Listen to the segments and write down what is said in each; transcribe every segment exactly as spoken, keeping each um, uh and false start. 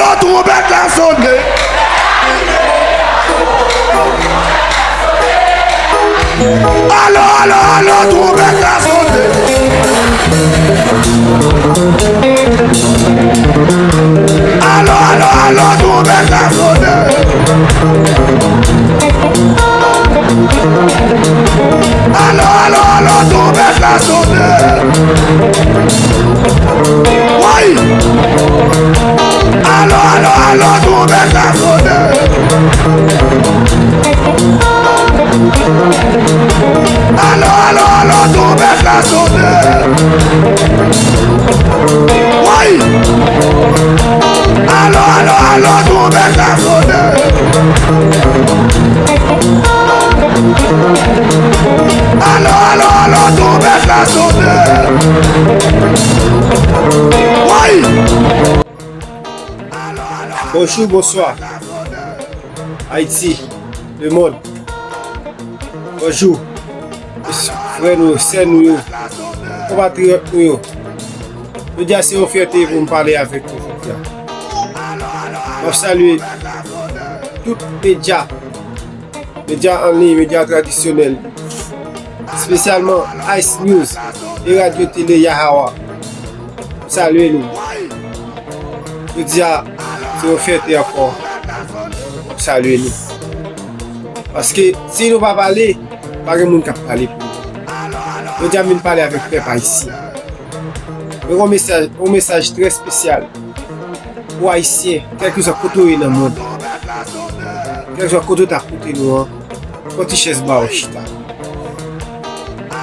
Twonpèt la sone. Alo, alo, alo, twonpèt la sone. Alo, alo, alo, twonpèt la sone. Alo, alo, alo, twonpèt la sone. Woy! Alo, alo, alo, twonpèt la sone. Alo, alo, alo, twonpèt la sone. Woy! Alo, alo, alo, twonpèt la sone. Alo, alo, alo, twonpèt la sone. Woy! Bonjou, bonswa. Ayiti, lemonn. Bonjou. Frè nou yo, sè nou yo, konpatriyòt nou yo. Jodi a se yon fyète pou m pale avèk nou jodi a. M ap salye tout medya, medya an liy, medya tradisyonèl, espesyalman Ice News e Radyo Tele Yahawa. M salye nou. Jodi a, se yon fyète ankò. M salye nou. Paske si nou pa pale, pa gen moun k ap pale pou nou. Jodi a, m vin pale avèk pèp ayisyen. Mwen gen yon mesaj, yon mesaj trè espesyal pou Ayisyen, kèlkeswa kote w ye nan mond, kèlkeswa kote w ta koute nou an, pran ti chèz ba w chita.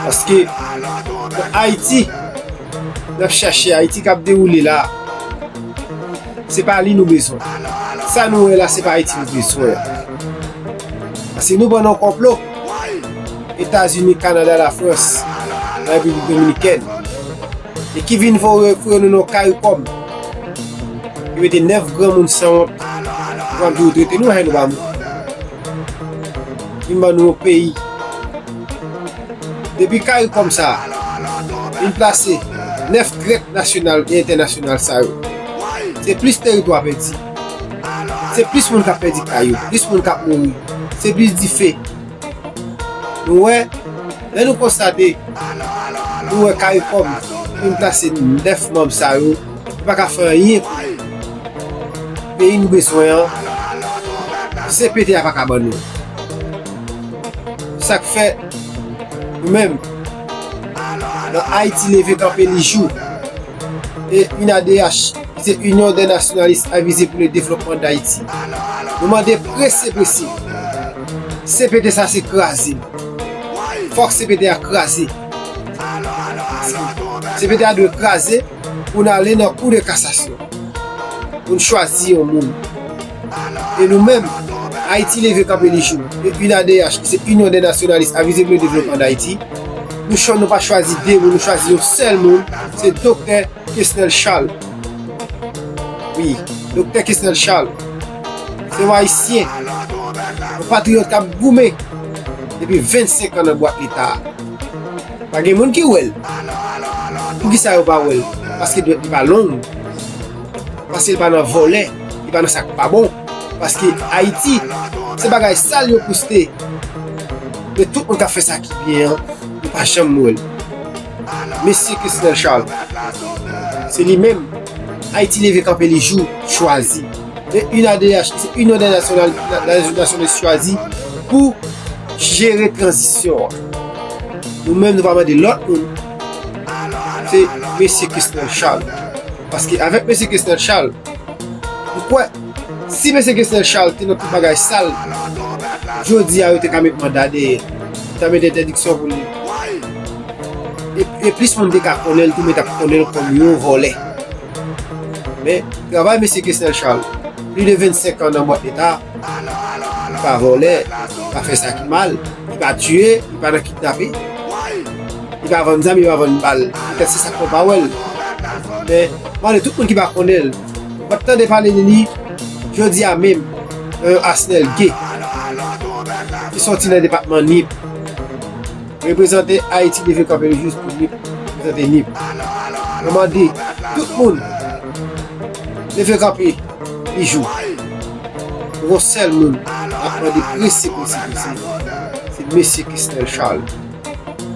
Paske nan Ayiti, n ap chache Ayiti k ap dewoule la. Se pa li nou bezwen. Sa nou wè la, se pa Ayiti nou bezwen. Paske nou pran nan konplo. Etazini, Kanada, Lafrans, Repiblik Dominikèn. E ki vin voye, voye nou nan CARICOM. Ki mete nèf granmoun sanwont. Pran di yo trete nou, nou pa moun. Vin ban nou yon peyi. Depi CARICOM sa a vin plase nèf trèt nasyonal e entènasyonal sa yo, se plis teritwa pèdi. Se plis moun k ap pèdi kay yo, plis moun k ap mouri, se plis dife. Nou wè, lè nou konstate, nou wè CARICOM vin plase nèf manm sa yo, yo pa ka fè anyen pou peyi nou bezwen an, C P T a pa ka ban nou. Sa k fè, nou menm, nan Ayiti Leve Kanpe Li Jou, e U N A D H, ki se Union des Nationalistes Avisés pour le Développement d'Haïti, nou mande prese, prese, C P T sa se kraze. Fòk C P T a kraze. C P T a dwe kraze pou n ale nan kou de kasasyon. Pou n chwazi yon moun. E nou menm, Ayiti Leve Kanpe Li Jou, e U N A D H, ki se Union des Nationalistes Avisés pour le Développement d'Haïti, nou chwa-, nou pa chwazi de moun, nou chwazi yon sèl moun, se Doktè Kesnel Charles. Wi, Doktè Kesnel Charles. Se yon Ayisyen, yon patriyòt k ap goumen depi vennsenk an nan bwat Leta a. Pa gen moun ki wè l. Poukisa yo pa wè l? Paske dwèt li pa long. Paske li pa nan vòlè, li pa nan sa k pa bon. Paske Ayiti, se bagay sal yo poste. Men tout moun k ap fè sa ki byen an, yo pa janm wè l. Mesye Kesnel Charles, se li menm, Ayiti Leve Kanpe Li Jou chwazi. E U N A D H, se Union des National, Nationalistes chwazi pou jere tranzisyon an. Nou menm, nou pa mande lòt moun. Se mesye Kesnel Charles. Paske avèk mesye Kesnel Charles, m kwè, si mesye Kesnel Charles te nan tout bagay sal, jodi a yo te ka met manda dèyè, yo ta met entèdiksyon pou li. E, e plis moun te ka konnen l tou, men t ap konnen l kòm yon vòlè. Men, travay mesye Kesnel Charles, plis de vennsenk an nan bwat Leta, li pa vòlè, li pa fè sa ki mal, li pa tiye, li pa nan kidnape, li pa vann zam, li pa vann bal. Petèt se sa k fè w pa wè l. Men, mande tout moun ki pa konnen l, w ap tande pale de li, jodi a menm, nan yon Asnel Gay, ki soti nan depatman Nip. Reprezante Ayiti Leve Kanpe Li Jou pou Nip, reprezante Nip. Nou mande tout moun leve kanpe, li jou. Pou yon sèl moun, n ap mande prese, prese, prese. Se mesye Kesnel Charles.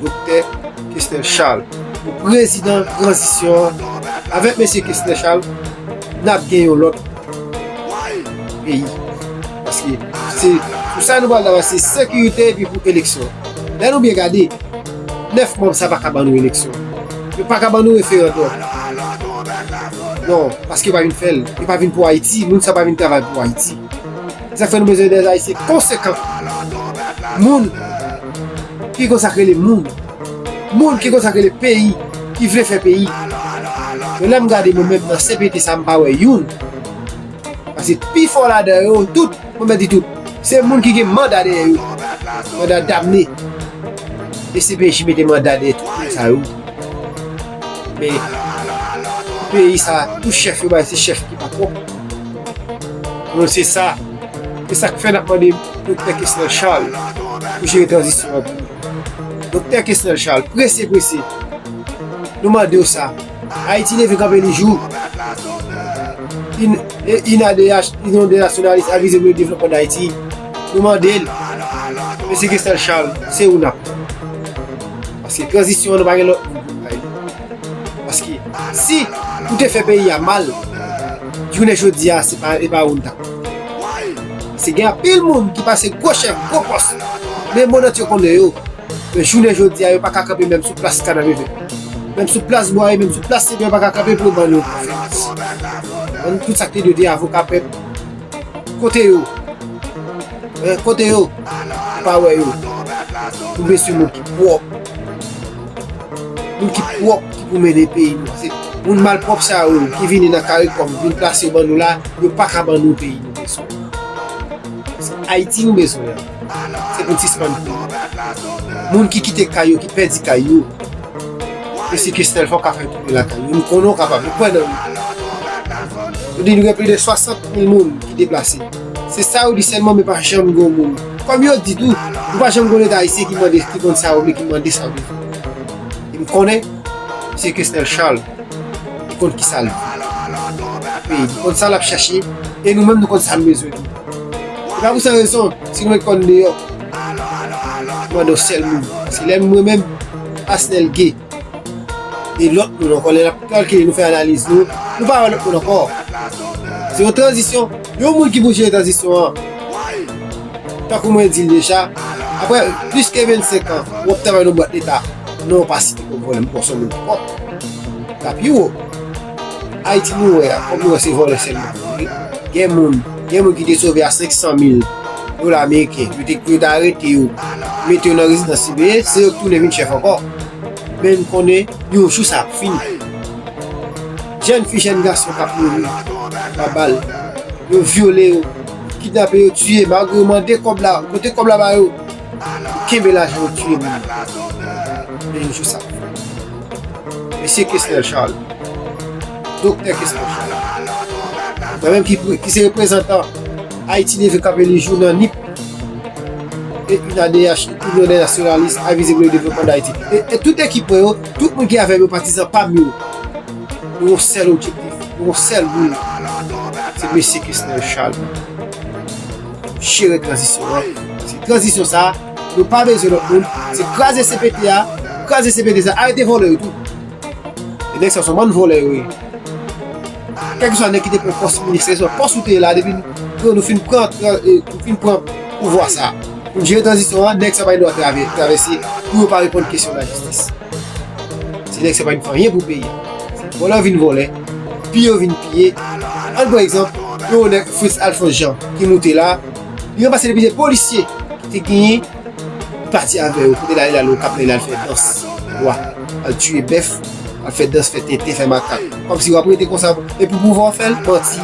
Doktè Kesnel Charles, pou prezidan tranzisyon an, avèk mesye Kesnel Charles, n ap gen yon lòt peyi. Paske se sou sa nou pral travay, se sekirite epi pou eleksyon. Lè nou byen gade, nèf manm sa pa ka ban nou eleksyon. Yo pa ka ban nou referandòm. Non, paske yo pa vin fè l. Yo pa vin pou Ayiti. Moun sa pa vin travay pou Ayiti. Se sa k fè nou bezwen de Ayisyen konsekan. Moun ki konn sa k rele moun. Moun ki konn sa k rele peyi, ki vle fè peyi. Men lè m gade mwen menm nan C P T sa, m pa wè youn. Paske pifò ladan yo, tout, mwen mèt di tout, se moun ki gen manda dèyè yo. Manda damne. E C P J mete manda dèyè tout moun sa yo. Men peyi sa, tout chèf yo bay, se chèf ki pa pwòp. Donk se sa. Se sa k fè n ap mande Doktè Kesnel Charles pou jere tranzisyon an pou nou. Doktè Kesnel Charles, prese, prese. Nou mande w sa. Ayiti leve kanpe li jou. In, e, I N A D H, Union des Nationalistes, a vize pou le développement d'Haïti. Nou mande l. Mesye Kesnel Charles, se ou n ap tann. Paske tranzisyon an, nou pa gen lòt moun pou n bay li. Paske si ou te fè peyi a mal, jounen jodi a, se pa, e pa ou n t ap. Paske gen anpil moun ki pase gwo chèf, gwo pòs. Men monant yo konnen yo. Men jounen jodi a, yo pa ka kanpe menm sou plas Kanapevè. Menm sou plas Bwaye, menm sou plas Senpyè, yo pa ka kanpe pou yo ban nou konferans. Ban nou tout sa k te dwe te avoka pèp. Kote yo? Eh, kote yo? Ou pa wè yo. Nou bezwen moun ki pwòp. Moun ki pwòp ki pou mennen peyi nou. Se moun malpwòp sa yo ki vini nan CARICOM, vin plase yo ban nou la, yo pa ka ban nou peyi nou bezwen. Se Ayiti nou bezwen an. Se pou n sispann kouri. Moun ki kite kay yo, ki pèdi kay yo. Mesye Kesnel, fò w ka fè tounen lakay ou. M konnen w kapab, m kwè nan ou. Yo di nou gen plis de swasant mil moun ki deplase. Se sa yo di sèlman, men pa janm gen yon moun. Kòm yo di tou, nou pa janm gen yon Leta ayisyen ki mande, ki konn sa yo vle, ki mande sa yo bezwen. E m konnen, se Kesnel Charles, li konn kisa l vle. Peyi, li konn sa l ap chache, e nou menm nou konn sa n bezwen tou. Se pa pou sa rezon, si nou met kò n deyò, mande yon sèl moun. Paske lè mwen menm, Asnel Gay, e lòt moun ankò, lè n ap kalkile, nou fè analiz nou, nou pa wè lòt moun ankò. Se yon tranzisyon, yon moun ki pou jere tranzisyon an. Tankou mwen di l deja, apre plis ke vennsenk an, w ap travay nan bwat leta, non, w pa site kòm vòlè, m panse yon moun ki pwòp. Sa pi wo. Ayiti nou wè a, kòm nou wè se vòlè sèlman. Gen moun, gen moun ki te sove a senk san mil dola ameriken, yo te, yo te arete yo, mete yo nan rezidans siveyan, se yo k tounen vin chèf ankò. Men n konnen, yon jou sa ap fini. Jèn fi, jèn gason k ap mouri pa bal. Yo vyole yo, kidnape yo, tiye, malgre yo mande kòb la, pote kòb la ba yo, yo kenbe lajan, yo tiye moun. Men yon jou sa ap fini. Mesye Kesnel Charles, Doktè Kesnel Charles, mwen menm ki, ki se reprezantan Ayiti Leve Kanpe Li Jou nan nip, e I N A D H, Union des Nationalistes, a vize pou le développement d'Haïti. E, e tout ekip mwen yo, tout moun ki avè m yo, patizan pa m yo, nou yon sèl objektif, nou yon sèl moun. Se mesye Kesnel Charles. Jere tranzisyon an. Paske tranzisyon sa a, nou pa bezwen lòt moun. Se kraze C P T a, kraze C P T sa, arete vòlè yo tou. E nèg sa se yon bann vòlè yo ye. Kèlkeswa nèg ki te pran pòs minis, kèlkeswa pòs ou te ye la, depi nou, nou fin pran, e, nou fin pran pouvwa sa a, pou n jere tranzisyon an, nèg sa pa gen dwa travè-, travèse pou yo pa reponn kesyon lajistis. Se nèg sa pa vin fè anyen pou peyi a. Se vòlè yo vin vòlè, piye yo vin piye. Ann pran egzanp, yo nèg Fritz Alphonse Jean ki moute la, li ranplase de plizyè polisye ki te genyen, li pati avè yo, kote l ale la, l Okap la, l al fè dans. Wa, al tiye bèf, al fè dans, fè tenten, fè makak. Kòmsi w ap rete konsa, e pou pouvwa w fè l, manti.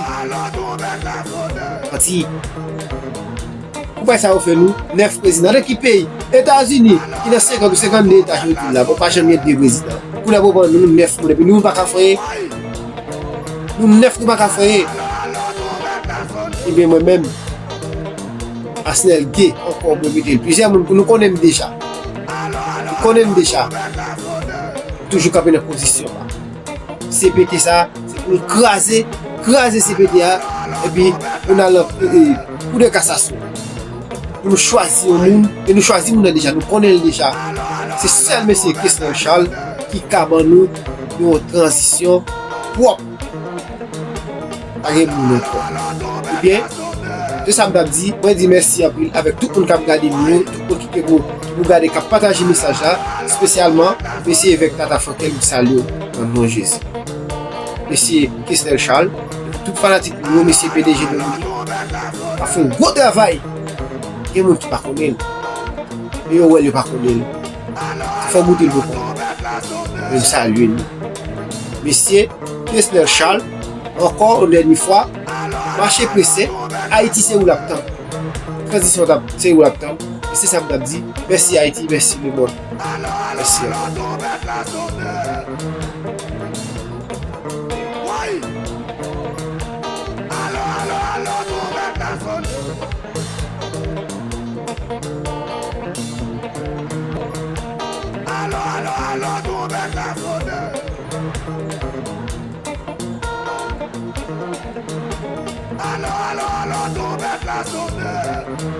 Manti. Pou bay sa yo fè nou, nèf prezidan. Nan ki peyi? Etazini, ki nan senkant ou senkannde eta jodi la, bon, pa janm gen de prezidan. Kounye a pou pran nou, nou nèf moun, epi nou, nou pa ka fè anyen. Nou nèf, nou pa ka fè anyen. Ebyen, mwen menm, Asnel Gay, ankò, mwen mete l. Plizyè moun, nou konnen m deja. Nou konnen m deja. M toujou kanpe nan pozisyon pa m. C P T sa, se pou l kraze, kraze C P T a, epi nou al nan, e, e, kou de kasasyon. Pou nou chwazi yon moun, e nou chwazi moun nan deja, nou konnen l deja. Se sèl mesye Kesnel Charles ki ka ban nou yon tranzisyon pwòp. Pa gen moun ankò. Ebyen, se sa m t ap di. Mwen di mèsi anpil avèk tout moun k ap gade nou yo, tout moun ki te pou, ki pou gade, k ap pataje mesaj la, espesyalman mesye Evèk Tata Frankel, m salye w nan non Jezi. Mesye Kesnel Charles, tout fanatik nou yo, mesye P D G Dominique, ap fè yon gwo travay. Gen moun ki pa konnen l. Men yo wè l, yo pa konnen l. Se fò w goute l pou konnen. Men m salye nou. Mesye Kesnel Charles, ankò yon dènye fwa, mache prese, Ayiti se ou l ap tann. Tranzisyon t ap, se ou l ap tann. E se sa m t ap di. Mèsi Ayiti, mèsi lemonn. Mèsi ankò. Alo, alo, alo, twonpèt la sone. Alo, alo, alo, twonpèt la sone. Alo, alo, alo, twonpèt la sone.